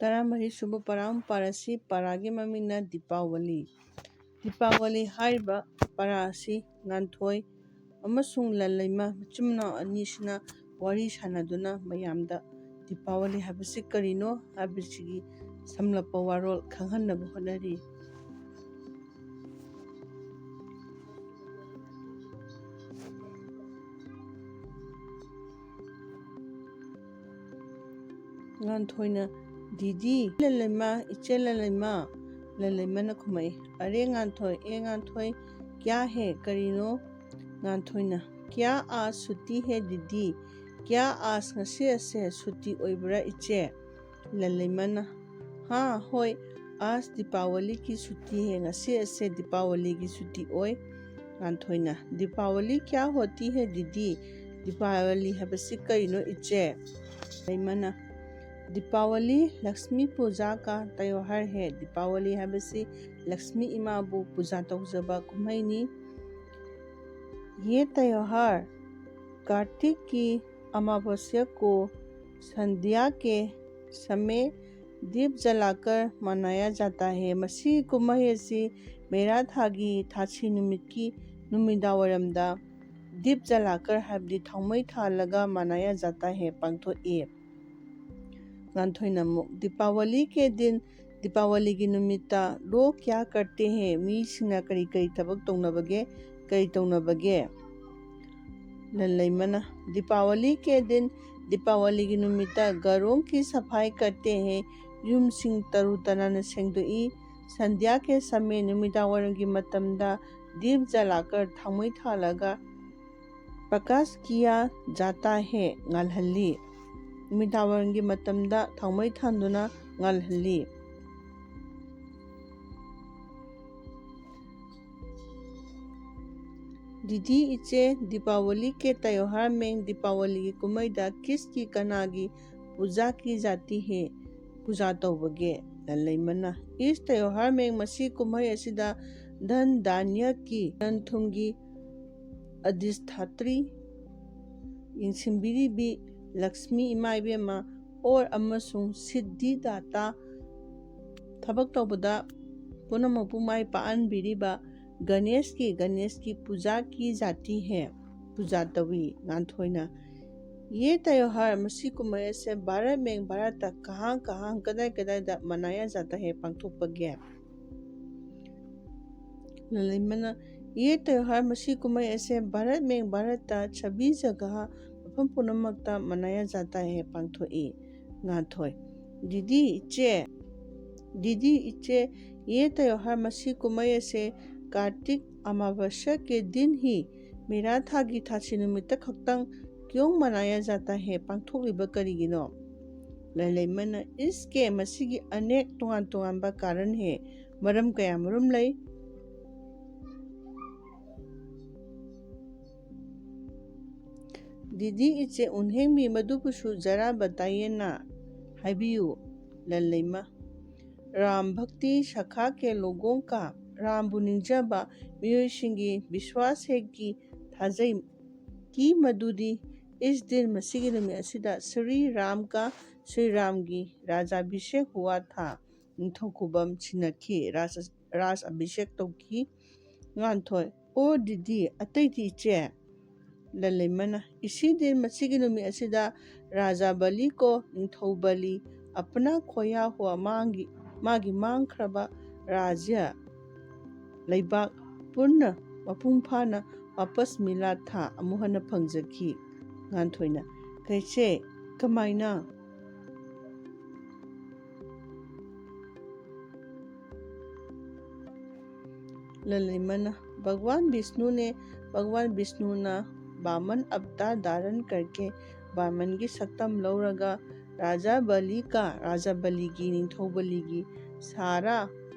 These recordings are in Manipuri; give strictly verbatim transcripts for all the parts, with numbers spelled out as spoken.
ꯇꯔꯥꯃꯔꯤ ꯁꯨꯕ ꯄꯔꯥ ꯑꯃ ꯄꯥꯔꯁꯤ꯫ ꯄꯔꯥꯒꯤ ꯃꯃꯤꯡꯅ ꯗꯤꯄꯥꯋꯂꯤ꯫ ꯗꯤꯄꯥꯋꯂꯤ ꯍꯥꯏꯔꯤꯕ ꯄꯔꯥ ꯑꯁꯤ ꯉꯥꯟꯊꯣꯏ ꯑꯃꯁꯨꯡ ꯂꯟꯂꯩꯃ ꯃꯆꯤꯟ ꯃꯅꯥꯎ ꯑꯅꯤꯁꯤꯅ ꯋꯥꯔꯤ ꯁꯥꯟꯅꯗꯨꯅ ꯃꯌꯥꯝꯗ ꯗꯤꯄꯥꯋꯂꯤ ꯍꯥꯏꯕꯁꯤ ꯀꯔꯤꯅꯣ ꯍꯥꯏꯕꯁꯤꯒꯤ ꯁꯝꯂꯞꯄ ꯋꯥꯔꯣꯜ ꯈꯪꯍꯟꯅꯕ ꯍꯣꯠꯅꯔꯤ꯫ ꯉꯥꯟꯊꯣꯏꯅ, "ꯗꯤꯗꯤ, ꯂꯟꯂꯩꯃ, ꯏꯆꯦ ꯂꯟꯂꯩꯃ꯫" ꯂꯟꯂꯩꯃꯅ ꯈꯨꯝꯃꯛꯏ, "ꯑꯔꯦ ꯉꯥꯟꯊꯣꯏ, ꯑꯦ ꯉꯥꯟꯊꯣꯏ, ꯀ꯭ꯌꯥ ꯍꯦ, ꯀꯔꯤꯅꯣ?" ꯉꯥꯟꯊꯣꯏꯅ, "ꯀ꯭ꯌꯥ ꯑꯥꯖ ꯁꯨꯇꯤ ꯍꯦ ꯗꯤꯗꯤ? ꯀ꯭ꯌꯥ ꯑꯥꯖ, ꯉꯁꯤ ꯑꯁꯦ ꯁꯨꯇꯤ ꯑꯣꯏꯕ꯭ꯔꯥ ꯏꯆꯦ?" ꯂꯟꯂꯩꯃꯅ, "ꯍꯥ, ꯍꯣꯏ, ꯑꯥꯖ ꯗꯤꯄꯥꯋꯂꯤ ꯀꯤ ꯁꯨꯇꯤ ꯍꯦ, ꯉꯁꯤ ꯑꯁꯦ ꯗꯤꯄꯥꯋꯂꯤꯒꯤ ꯁꯨꯇꯤ ꯑꯣꯏ꯫" ꯉꯥꯟꯊꯣꯏꯅ, "ꯗꯤꯄꯥꯋꯂꯤ ꯀ꯭ꯌꯥ ꯍꯣꯇꯤ ꯍꯦ ꯗꯤꯗꯤ? ꯗꯤꯄꯥꯋꯂꯤ ꯍꯥꯏꯕꯁꯤ ꯀꯔꯤꯅꯣ ꯏꯆꯦ?" ꯂꯩꯃꯅ, "ꯗꯤꯄꯥꯋꯂꯤ ꯂꯛꯁꯃꯤ ꯄꯨꯖꯥ ꯀꯥ ꯇ꯭ꯌꯣꯍꯥꯔ ꯍꯦ꯫" ꯗꯤꯄꯥꯋꯂꯤ ꯍꯥꯏꯕꯁꯤ ꯂꯛꯁꯃꯤ ꯏꯃꯥꯕꯨ ꯄꯨꯖꯥ ꯇꯧꯖꯕ ꯀꯨꯝꯍꯩꯅꯤ꯫ "ꯌꯦ ꯇ꯭ꯌꯣꯍꯥꯔ ꯀꯥꯔꯇꯤꯛ ꯀꯤ ꯑꯃꯥꯕꯁ꯭ꯌꯥ ꯀꯣ ꯁꯟꯙ꯭ꯌꯥ ꯀꯦ ꯁꯃꯦ ꯗꯤꯞ ꯖꯂꯥꯀꯔ ꯃꯅꯥꯌꯥ ꯖꯥꯇꯥ ꯍꯦ꯫" ꯃꯁꯤ ꯀꯨꯝꯍꯩ ꯑꯁꯤ ꯃꯦꯔꯥ ꯊꯥꯒꯤ ꯊꯥꯁꯤ ꯅꯨꯃꯤꯠꯀꯤ ꯅꯨꯃꯤꯗꯥꯡꯋꯥꯏꯔꯝꯗ ꯗꯤꯞ ꯖꯂꯥꯀꯔ ꯍꯥꯏꯕꯗꯤ ꯊꯥꯎꯃꯩ ꯊꯥꯜꯂꯒ ꯃꯅꯥꯌꯥ ꯖꯥꯇꯥ ꯍꯦ ꯄꯥꯡꯊꯣꯛꯏ꯫ ꯉꯥꯟꯊꯣꯏꯅ ꯑꯃꯨꯛ, "ꯗꯤꯄꯥꯋꯂꯤ ꯀꯦ ꯗꯤꯟ, ꯗꯤꯄꯥꯋꯂꯤꯒꯤ ꯅꯨꯃꯤꯠꯇ ꯂꯣꯒ ꯀ꯭ꯌꯥ ꯀꯔꯇꯦ ꯍꯦ? ꯃꯤꯁꯤꯡꯅ ꯀꯔꯤ ꯀꯔꯤ ꯊꯕꯛ ꯇꯧꯅꯕꯒꯦ, ꯀꯔꯤ ꯇꯧꯅꯕꯒꯦ?" ꯂꯟꯂꯩꯃꯅ, "ꯗꯤꯄꯥꯋꯂꯤ ꯀꯦ ꯗꯤꯟ, ꯗꯤꯄꯥꯋꯂꯤꯒꯤ ꯅꯨꯃꯤꯠꯇ ꯘꯔꯣꯡ ꯀꯤ ꯁꯐꯥꯏ ꯀꯔꯇꯦ ꯍꯦ, ꯌꯨꯝꯁꯤꯡ ꯇꯔꯨ ꯇꯅꯥꯟꯅ ꯁꯦꯡꯗꯣꯛꯏ꯫ ꯁꯟꯙ꯭ꯌꯥ ꯀꯦ ꯁꯃꯦ, ꯅꯨꯃꯤꯗꯥꯡꯋꯥꯏꯔꯝꯒꯤ ꯃꯇꯝꯗ ꯗꯤꯞ ꯖꯂꯥꯀꯔ, ꯊꯥꯎꯃꯩ ꯊꯥꯜꯂꯒ, ꯄ꯭ꯔꯀꯥꯁ ꯀꯤꯌꯥ ꯖꯥꯇꯥ ꯍꯦ, ꯉꯥꯜꯍꯜꯂꯤ꯫ ꯅꯨꯃꯤꯗꯥꯡꯋꯥꯏꯔꯝꯒꯤ ꯃꯇꯝꯗ ꯊꯥꯎꯃꯩ ꯊꯥꯟꯗꯨꯅ ꯉꯥꯜꯍꯜꯂꯤ꯫" "ꯗꯤꯗꯤ, ꯏꯆꯦ, ꯗꯤꯄꯥꯋꯂꯤ ꯀꯦ ꯇ꯭ꯌꯣꯍꯥꯔ ꯃꯦꯡ, ꯗꯤꯄꯥꯋꯂꯤꯒꯤ ꯀꯨꯝꯍꯩꯗ ꯀꯤꯁꯀꯤ, ꯀꯅꯥꯒꯤ ꯄꯨꯖꯥ ꯀꯤ ꯖꯥꯇꯤ ꯍꯦ, ꯄꯨꯖꯥ ꯇꯧꯕꯒꯦ?" ꯂꯟꯂꯩꯃꯅ, "ꯏꯁ ꯇ꯭ꯌꯣꯍꯥꯔ ꯃꯦꯡ, ꯃꯁꯤ ꯀꯨꯝꯍꯩ ꯑꯁꯤꯗ ꯙꯟ ꯙꯥꯟꯌ ꯀꯤ, ꯂꯟ ꯊꯨꯝꯒꯤ ꯑꯙꯤꯁꯊꯥꯇ꯭ꯔꯤ, ꯌꯦꯡꯁꯤꯟꯕꯤꯔꯤꯕꯤ ꯂꯛꯁꯃꯤ ꯏꯃꯥ ꯏꯕꯦꯝꯃ ꯑꯣꯔ ꯑꯃꯁꯨꯡ ꯁꯤꯗꯤꯗꯥꯇꯥ ꯊꯕꯛ ꯇꯧꯕꯗ ꯄꯨꯝꯅꯃꯛꯄꯨ ꯃꯥꯏ ꯄꯥꯛꯍꯟꯕꯤꯔꯤꯕ ꯒꯅꯦꯁꯀꯤ, ꯒꯅꯦꯁꯀꯤ ꯄꯨꯖꯥ ꯀꯤ ꯖꯥꯇꯤ ꯍꯦ, ꯄꯨꯖꯥ ꯇꯧꯏ꯫ ꯉꯥꯟꯊꯣꯏꯅ, "ꯌꯦ ꯇ꯭ꯌꯣꯍꯥꯔ, ꯃꯁꯤ ꯀꯨꯝꯍꯩ ꯑꯁꯦ ꯚꯥꯔꯠ ꯃꯦꯡ ꯚꯥꯔꯠꯇ ꯀꯍꯥꯡ ꯀꯍꯥꯡ, ꯀꯗꯥꯏ ꯀꯗꯥꯏꯗ ꯃꯅꯥꯌꯥ ꯖꯥꯇꯥ ꯍꯦ, ꯄꯥꯡꯊꯣꯛꯄꯒꯦ?" ꯂꯜꯂꯩꯃꯅ, "ꯌꯦ ꯇ꯭ꯌꯣꯍꯥꯔ, ꯃꯁꯤ ꯀꯨꯝꯍꯩ ꯑꯁꯦ ꯚꯥꯔꯠ ꯃꯦꯡ ꯚꯥꯔꯠꯇ ꯁꯕꯤ ꯖꯒꯥ, ꯃꯐꯝ ꯄꯨꯝꯅꯃꯛꯇ ꯃꯅꯥꯌꯥ ꯖꯥꯇꯥ ꯍꯦ, ꯄꯥꯡꯊꯣꯛꯏ꯫" ꯉꯥꯟꯊꯣꯏ, "ꯗꯤꯗꯤ ꯏꯆꯦ, ꯗꯤꯗꯤ ꯏꯆꯦ, ꯌꯦ ꯇ꯭ꯌꯣꯍꯥꯔ, ꯃꯁꯤ ꯀꯨꯝꯍꯩ ꯑꯁꯦ ꯀꯥꯔꯇꯤꯛ ꯑꯃꯥꯕꯁ꯭ꯌꯥ ꯀꯦ ꯗꯤꯟ ꯍꯤ, ꯃꯤꯔꯥ ꯊꯥꯒꯤ ꯊꯥꯁꯤ ꯅꯨꯃꯤꯠꯇ ꯈꯛꯇꯪ ꯀ꯭ꯌꯣꯡ ꯃꯅꯥꯌꯥ ꯖꯥꯇꯥ ꯍꯦ, ꯄꯥꯡꯊꯣꯛꯂꯤꯕ ꯀꯔꯤꯒꯤꯅꯣ?" ꯂꯜꯂꯩꯃꯅ, "ꯏꯁꯀꯦ, ꯃꯁꯤꯒꯤ ꯑꯅꯦꯛ ꯇꯣꯉꯥꯟ ꯇꯣꯉꯥꯟꯕ ꯀꯥꯔꯟ ꯍꯦ, ꯃꯔꯝ ꯀꯌꯥ ꯃꯔꯨꯝ ꯂꯩ꯫" "ꯗꯤꯗꯤ ꯏꯆꯦ, ꯎꯟꯍꯦꯡꯕꯤ, ꯃꯗꯨꯕꯨꯁꯨ ꯖꯔꯥ ꯕꯇꯥꯏꯌꯦꯅ ꯍꯥꯏꯕꯤꯌꯨ꯫" ꯂꯜꯂꯩꯃ, "ꯔꯥꯝ ꯚꯛꯇꯤ ꯁꯈꯥ ꯀꯦ ꯂꯣꯒꯣꯡ ꯀꯥ, ꯔꯥꯝꯕꯨ ꯅꯤꯡꯖꯕ ꯃꯤꯑꯣꯏꯁꯤꯡꯒꯤ ꯕꯤꯁ꯭ꯋꯥꯁ ꯍꯦ ꯀꯤ ꯊꯥꯖꯩ ꯀꯤ ꯃꯗꯨꯗꯤ, ꯏꯁ ꯗꯤꯟ, ꯃꯁꯤꯒꯤ ꯅꯨꯃꯤꯠ ꯑꯁꯤꯗ ꯁ꯭ꯔꯤ ꯔꯥꯝ ꯀꯥ, ꯁ꯭ꯔꯤ ꯔꯥꯝꯒꯤ ꯔꯥꯖꯥꯕꯤꯁꯦꯛ ꯍꯨꯋꯥ ꯊꯥ, ꯅꯤꯡꯊꯧ ꯈꯨꯕꯝ ꯁꯤꯟꯅꯈꯤ, ꯔꯥꯖ, ꯔꯥꯖ ꯑꯕꯤꯁꯦꯛ ꯇꯧꯈꯤ꯫" ꯉꯥꯟꯊꯣꯏ, "ꯑꯣ ꯗꯤꯗꯤ, ꯑꯇꯩꯗꯤ ꯏꯆꯦ?" ꯂꯜꯂꯩꯃꯅ, "ꯏꯁꯤ ꯗꯤꯟ, ꯃꯁꯤꯒꯤ ꯅꯨꯃꯤꯠ ꯑꯁꯤꯗ ꯔꯥꯖꯥ ꯕꯂꯤ ꯀꯣ, ꯅꯤꯡꯊꯧ ꯕꯂꯤ, ꯑꯄꯅꯥ ꯈꯣꯌꯥ ꯍꯨꯋꯥ, ꯃꯥꯒꯤ, ꯃꯥꯒꯤ ꯃꯥꯡꯈ꯭ꯔꯕ ꯔꯥꯖ꯭ꯌ, ꯂꯩꯕꯥꯛ ꯄꯨꯟꯅ ꯃꯄꯨꯡ ꯐꯥꯅ ꯋꯥꯄꯁ ꯃꯤꯂꯥ ꯊꯥ, ꯑꯃꯨꯛ ꯍꯟꯅ ꯐꯪꯖꯈꯤ꯫" ꯉꯥꯟꯊꯣꯏꯅ, "ꯀꯩꯁꯦ, ꯀꯃꯥꯏꯅ?" ꯂꯜꯂꯩꯃꯅ, "ꯚꯒꯋꯥꯟ ꯕꯤꯁꯅꯨꯅꯦ, ꯚꯒꯋꯥꯟ ꯕꯤꯁꯅꯨꯅ ꯕꯥꯃꯟ ꯑꯕꯇꯥꯔ ꯙꯥꯔꯟ ꯀꯔꯀꯦ, ꯕꯥꯃꯟꯒꯤ ꯁꯛꯇꯝ ꯂꯧꯔꯒ, ꯔꯥꯖꯥ ꯕꯂꯤ ꯀꯥ, ꯔꯥꯖꯥ ꯕꯂꯤꯒꯤ, ꯅꯤꯡꯊꯧ ꯕꯂꯤꯒꯤ ꯁꯥꯔꯥ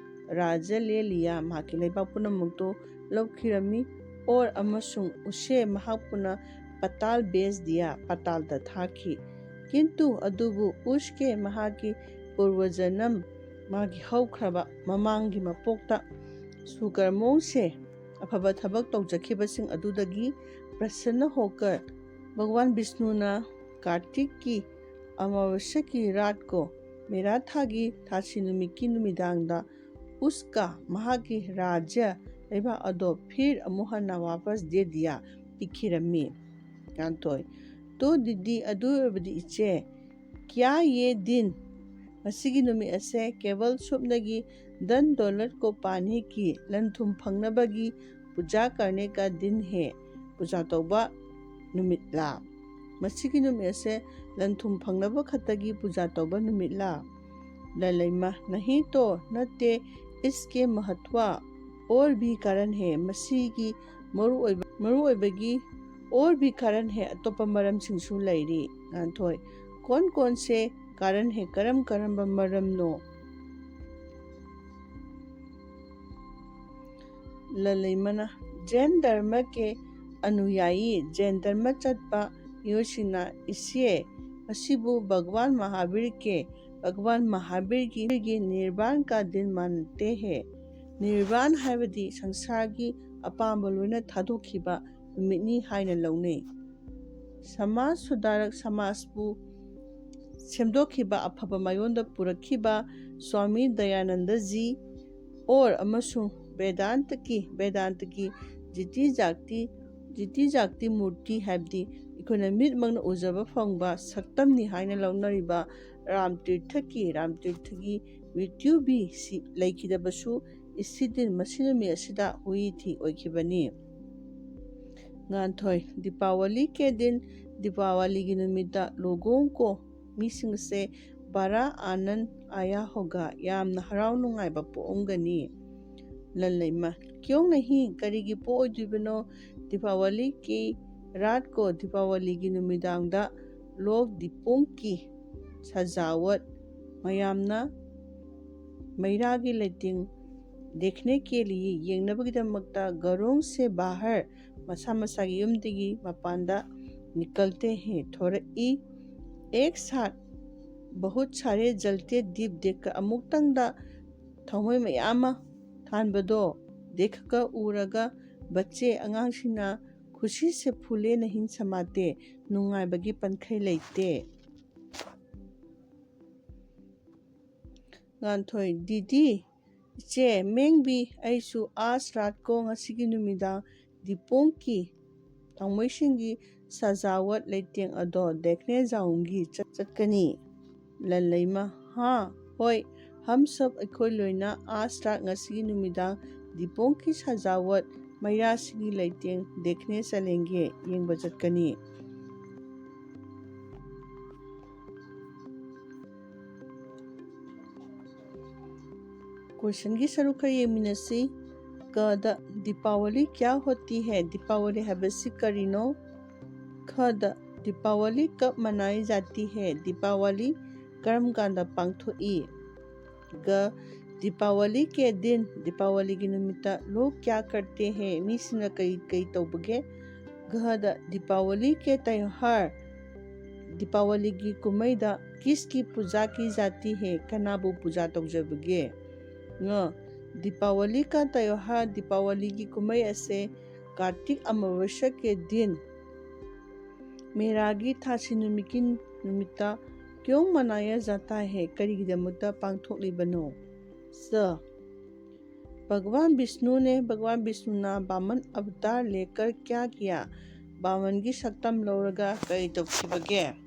ꯔꯥꯖ꯭ꯌ ꯂꯦ ꯂꯤꯌꯥ, ꯃꯍꯥꯛꯀꯤ ꯂꯩꯕꯥꯛ ꯄꯨꯝꯅꯃꯛꯇꯨ ꯂꯧꯈꯤꯔꯝꯃꯤ꯫ ꯑꯣꯔ ꯑꯃꯁꯨꯡ ꯎꯁꯦ, ꯃꯍꯥꯛꯄꯨꯅ ꯄꯇꯥꯜ ꯕꯦꯖ ꯗꯤꯌꯥ, ꯄꯇꯥꯜꯗ ꯊꯥꯈꯤ꯫ ꯀꯤꯟꯇꯨ, ꯑꯗꯨꯕꯨ ꯎꯁꯀꯦ, ꯃꯍꯥꯛꯀꯤ ꯄꯨꯔꯕꯖꯅꯝ, ꯃꯥꯒꯤ ꯍꯧꯈ꯭ꯔꯕ ꯃꯃꯥꯡꯒꯤ ꯃꯄꯣꯛꯇ ꯁꯨꯀꯔꯃꯣꯡꯁꯦ, ꯑꯐꯕ ꯊꯕꯛ ꯇꯧꯖꯈꯤꯕꯁꯤꯡ ꯑꯗꯨꯗꯒꯤ ꯄ꯭ꯔꯁꯟꯅ ꯍꯣꯀꯔ, ꯚꯒꯋꯥꯟ ꯕꯤꯁꯅꯨꯅ ꯀꯥꯔꯇꯤꯛꯀꯤ ꯑꯃꯥꯋꯁ꯭ꯌꯥꯒꯤ ꯔꯥꯠꯀꯣ, ꯃꯦꯔꯥ ꯊꯥꯒꯤ ꯊꯥꯁꯤ ꯅꯨꯃꯤꯠꯀꯤ ꯅꯨꯃꯤꯗꯥꯡꯗ ꯎꯁꯀꯥ, ꯃꯍꯥꯛꯀꯤ ꯔꯥꯖ꯭ꯌ ꯂꯩꯕꯥꯛ ꯑꯗꯣ ꯐꯤꯔ ꯑꯃꯨꯛ ꯍꯟꯅ ꯋꯥꯄꯁ ꯗꯦ ꯗꯤꯌꯥ, ꯄꯤꯈꯤꯔꯝꯃꯤ꯫ ꯉꯥꯟꯊꯣꯏ, ꯇꯣ ꯗꯤꯗꯤ, ꯑꯗꯨ ꯑꯣꯏꯔꯕꯗꯤ ꯏꯆꯦ, ꯀ꯭ꯌꯥ ꯌꯦ ꯗꯤꯟ, ꯃꯁꯤꯒꯤ ꯅꯨꯃꯤꯠ ꯑꯁꯦ ꯀꯦꯕꯜ ꯁꯨꯞꯅꯒꯤ ꯙꯟ ꯗꯧꯂꯠ ꯀꯣ ꯄꯥꯅꯦ ꯀꯤ, ꯂꯟ ꯊꯨꯝ ꯐꯪꯅꯕꯒꯤ ꯄꯨꯖꯥ ꯀꯔꯅꯦ ꯀꯥ ꯗꯤꯟ ꯍꯦ, ꯄꯨꯖꯥ ꯇꯧꯕ ꯅꯨꯃꯤꯠꯂꯥ? ꯃꯁꯤꯒꯤ ꯅꯨꯃꯤꯠ ꯑꯁꯦ ꯂꯟ ꯊꯨꯝ ꯐꯪꯅꯕ ꯈꯛꯇꯒꯤ ꯄꯨꯖꯥ ꯇꯧꯕ ꯅꯨꯃꯤꯠꯂꯥ? ꯂꯜꯂꯩꯃ, ꯅꯍꯤ ꯇꯣ ꯅꯠꯇꯦ, ꯏꯁꯀꯦ ꯃꯍꯠꯋꯥ ꯑꯣꯔ ꯚꯤ ꯀꯥꯔꯟ ꯍꯦ, ꯃꯁꯤꯒꯤ ꯃꯔꯨꯑꯣꯏꯕ, ꯃꯔꯨꯑꯣꯏꯕꯒꯤ ꯑꯣꯔ ꯚꯤ ꯀꯥꯔꯟ ꯍꯦ, ꯑꯇꯣꯞꯄ ꯃꯔꯝꯁꯤꯡꯁꯨ ꯂꯩꯔꯤ꯫ ꯉꯥꯟꯊꯣꯏ, ꯀꯣꯟ ꯀꯣꯟ ꯁꯦ ꯀꯥꯔꯟ ꯍꯦ, ꯀꯔꯝ ꯀꯔꯝꯕ ꯃꯔꯝꯅꯣ? ꯂꯜꯂꯩꯃꯅ, ꯖꯦꯟ ꯙꯔꯃ ꯀꯦ ꯑꯅꯨꯌꯥꯌꯤ, ꯖꯦꯟ ꯙꯔꯃ ꯆꯠꯄ ꯃꯤꯑꯣꯏꯁꯤꯡꯅ, ꯏꯁꯦ, ꯃꯁꯤꯕꯨ ꯚꯒꯋꯥꯟ ꯃꯍꯥꯕꯤꯔ ꯀꯦ, ꯚꯒꯋꯥꯟ ꯃꯍꯥꯕꯤꯔꯒꯤ ꯅꯤꯔꯕꯥꯟ ꯀꯥ ꯗꯤꯟ ꯃꯥꯟꯇꯦ ꯍꯦ꯫ ꯅꯤꯔꯕꯥꯟ ꯍꯥꯏꯕꯗꯤ ꯁꯪꯁꯥꯔꯒꯤ ꯑꯄꯥꯝꯕ ꯂꯣꯏꯅ ꯊꯥꯗꯣꯛꯈꯤꯕ ꯅꯨꯃꯤꯠꯅꯤ ꯍꯥꯏꯅ ꯂꯧꯅꯩ꯫ ꯁꯃꯥꯖ ꯁꯨꯙꯥꯔꯛ, ꯁꯃꯥꯖꯄꯨ ꯁꯦꯝꯗꯣꯛꯈꯤꯕ, ꯑꯐꯕ ꯃꯥꯏꯑꯣꯟꯗ ꯄꯨꯔꯛꯈꯤꯕ ꯁ꯭ꯋꯥꯃꯤ ꯗꯌꯥꯅꯟꯗꯖꯤ ꯑꯣꯔ ꯑꯃꯁꯨꯡ ꯕꯦꯗꯥꯟꯇꯀꯤ, ꯕꯦꯗꯥꯟꯇꯀꯤ ꯖꯤꯇꯤ ꯖꯥꯛꯇꯤ, ꯖꯤꯇꯤ ꯖꯥꯛꯇꯤ ꯃꯨꯔꯇꯤ ꯍꯥꯏꯕꯗꯤ ꯑꯩꯈꯣꯏꯅ ꯃꯤꯠꯃꯛꯅ ꯎꯖꯕ ꯐꯪꯕ ꯁꯛꯇꯝꯅꯤ ꯍꯥꯏꯅ ꯂꯧꯅꯔꯤꯕ ꯔꯥꯝ ꯇꯤꯔꯊꯀꯤ, ꯔꯥꯝ ꯇꯤꯔꯊꯒꯤ ꯃ꯭ꯔꯤꯇ꯭ꯌꯨ ꯚꯤ ꯁꯤ ꯂꯩꯈꯤꯗꯕꯁꯨ ꯏꯁꯤ ꯗꯤꯟ, ꯃꯁꯤ ꯅꯨꯃꯤꯠ ꯑꯁꯤꯗ ꯍꯨꯏ ꯊꯤ ꯑꯣꯏꯈꯤꯕꯅꯤ꯫ ꯉꯥꯟꯊꯣꯏ, ꯗꯤꯄꯥꯋꯂꯤ ꯀꯦ ꯗꯤꯟ, ꯗꯤꯄꯥꯋꯂꯤꯒꯤ ꯅꯨꯃꯤꯠꯇ ꯂꯣꯒꯣꯡ ꯀꯣ, ꯃꯤꯁꯤꯡꯁꯦ ꯕꯥꯔꯥ ꯑꯥꯅꯟ ꯑꯥꯌꯥ ꯍꯣꯒꯥ, ꯌꯥꯝꯅ ꯍꯔꯥꯎ ꯅꯨꯡꯉꯥꯏꯕ ꯄꯣꯛꯑꯝꯒꯅꯤ꯫ ꯂꯜꯂꯩꯃ, ꯀ꯭ꯌꯣꯡ ꯅꯍꯤ, ꯀꯔꯤꯒꯤ ꯄꯣꯛꯑꯣꯏꯗꯣꯏꯕꯅꯣ? ꯗꯤꯄꯥꯋꯂꯤ ꯀꯤ ꯔꯥꯠ ꯀꯣ, ꯗꯤꯄꯥꯋꯂꯤꯒꯤ ꯅꯨꯃꯤꯗꯥꯡꯗ ꯂꯣꯛ ꯗꯤꯄꯣꯡꯀꯤ ꯁꯖꯥꯋꯠ, ꯃꯌꯥꯝꯅ ꯃꯩꯔꯥꯒꯤ ꯂꯩꯇꯦꯡ, ꯗꯦꯈꯅꯦ ꯀꯦ ꯂꯤꯌꯦ, ꯌꯦꯡꯅꯕꯒꯤꯗꯃꯛꯇ ꯒꯔꯣꯡ ꯁꯦ ꯕꯥꯍꯔ, ꯃꯁꯥ ꯃꯁꯥꯒꯤ ꯌꯨꯝꯗꯒꯤ ꯃꯄꯥꯟꯗ ꯅꯤꯀꯜꯇꯦ ꯍꯦ, ꯊꯣꯔꯛꯏ꯫ ꯑꯦꯛ ꯁꯥꯠ ꯕꯍꯨꯠ ꯁꯥꯔꯦ ꯖꯜꯇꯦ ꯗꯤꯞ ꯗꯦꯈ, ꯑꯃꯨꯛꯇꯪꯗ ꯊꯥꯎꯃꯩ ꯃꯌꯥꯝ ꯑꯃ ꯊꯥꯟꯕꯗꯣ ꯗꯦꯈꯀ, ꯎꯔꯒ, ꯕꯆꯦ, ꯑꯉꯥꯡꯁꯤꯡꯅ ꯈꯨꯁꯤ ꯁꯦ ꯐꯨꯂꯦ ꯅꯍꯤꯟ ꯁꯃꯥꯇꯦ, ꯅꯨꯡꯉꯥꯏꯕꯒꯤ ꯄꯟꯈꯩ ꯂꯩꯇꯦ꯫ ꯉꯥꯟꯊꯣꯏ, ꯗꯤꯗꯤ, ꯏꯆꯦ, ꯃꯦꯡꯕꯤ, ꯑꯩꯁꯨ ꯑꯥꯖ ꯔꯥꯠ ꯀꯣ, ꯉꯁꯤꯒꯤ ꯅꯨꯃꯤꯗꯥꯡ ꯗꯤꯄꯣꯡꯀꯤ ꯊꯥꯡꯃꯩꯁꯤꯡꯒꯤ ꯁꯖꯥꯋꯠ ꯂꯩꯇꯦꯡ ꯑꯗꯣ ꯗꯦꯈꯅꯦ ꯖꯥꯎꯡꯒꯤ ꯆꯠ-, ꯆꯠꯀꯅꯤ꯫ ꯂꯟꯂꯩꯃ, ꯍꯥ, ꯍꯣꯏ, ꯍꯝ ꯁꯕ, ꯑꯩꯈꯣꯏ ꯂꯣꯏꯅ ꯑꯥꯖ ꯔꯥꯠ, ꯉꯁꯤꯒꯤ ꯅꯨꯃꯤꯗꯥꯡ ꯗꯤꯄꯣꯡꯀꯤ ꯁꯖꯥꯋꯠ ꯃꯩꯔꯥꯁꯤꯡꯒꯤ ꯂꯩꯇꯦꯡ ꯗꯦꯈꯅꯦ ꯆꯂꯦꯡꯒꯦ, ꯌꯦꯡꯕ ꯆꯠꯀꯅꯤ꯫ ꯀꯣꯏꯁꯟꯒꯤ ꯁꯔꯨꯛ ꯈꯔ ꯌꯦꯡꯃꯤꯟꯅꯁꯤ꯫ ꯀꯗ, ꯗꯤꯄꯥꯋꯂꯤ ꯀ꯭ꯌꯥ ꯍꯣꯇꯤ ꯍꯦ? ꯗꯤꯄꯥꯋꯂꯤ ꯍꯥꯏꯕꯁꯤ ꯀꯔꯤꯅꯣ? ꯈꯗ, ꯗꯤꯄꯥꯋꯂꯤ ꯀꯕ ꯃꯅꯥꯏ ꯖꯥꯇꯤ ꯍꯦ? ꯗꯤꯄꯥꯋꯂꯤ ꯀꯔꯝ ꯀꯥꯟꯗ ꯄꯥꯡꯊꯣꯛꯏ? ꯒ, ꯗꯤꯄꯥꯋꯂꯤ ꯀꯦ ꯗꯤꯟ, ꯗꯤꯄꯥꯋꯂꯤꯒꯤ ꯅꯨꯃꯤꯠꯇ ꯂꯣꯒ ꯀ꯭ꯌꯥ ꯀꯔꯇꯦ ꯍꯦ? ꯃꯤꯁꯤꯡꯅ ꯀꯔꯤ ꯀꯔꯤ ꯇꯧꯕꯒꯦ? ꯘꯗ, ꯗꯤꯄꯥꯋꯂꯤ ꯀꯦ ꯇ꯭ꯌꯣꯍꯥꯔ, ꯗꯤꯄꯥꯋꯂꯤꯒꯤ ꯀꯨꯝꯍꯩꯗ ꯀꯤꯁꯀꯤ ꯄꯨꯖꯥ ꯀꯤ ꯖꯥꯇꯤ ꯍꯦ? ꯀꯅꯥꯕꯨ ꯄꯨꯖꯥ ꯇꯧꯖꯕꯒꯦ? ꯉ, ꯗꯤꯄꯥꯋꯂꯤ ꯀꯥ ꯇ꯭ꯌꯣꯍꯥꯔ, ꯗꯤꯄꯥꯋꯂꯤꯒꯤ ꯀꯨꯝꯍꯩ ꯑꯁꯦ ꯀꯥꯔꯇꯤꯛ ꯑꯃꯥꯋꯁ꯭ꯌꯥ ꯀꯦ ꯗꯤꯟ, ꯃꯦꯔꯥꯒꯤ ꯊꯥꯁꯤ ꯅꯨꯃꯤꯠꯀꯤ ꯅꯨꯃꯤꯠꯇ ꯀ꯭ꯌꯣꯡ ꯃꯅꯥꯌꯥ ꯖꯥꯇꯥ ꯍꯦ? ꯀꯔꯤꯒꯤꯗꯃꯛꯇ ꯄꯥꯡꯊꯣꯛꯂꯤꯕꯅꯣ? ꯁ, ꯚꯒꯋꯥꯟ ꯕꯤꯁꯅꯨꯅꯦ, ꯚꯒꯋꯥꯟ ꯕꯤꯁꯅꯨꯅ ꯕꯥꯃꯟ ꯑꯕꯇꯥꯔ ꯂꯦꯀꯔ ꯀ꯭ꯌꯥ ꯀꯤꯌꯥ? ꯕꯥꯃꯟꯒꯤ ꯁꯛꯇꯝ ꯂꯧꯔꯒ ꯀꯔꯤ ꯇꯧꯈꯤꯕꯒꯦ?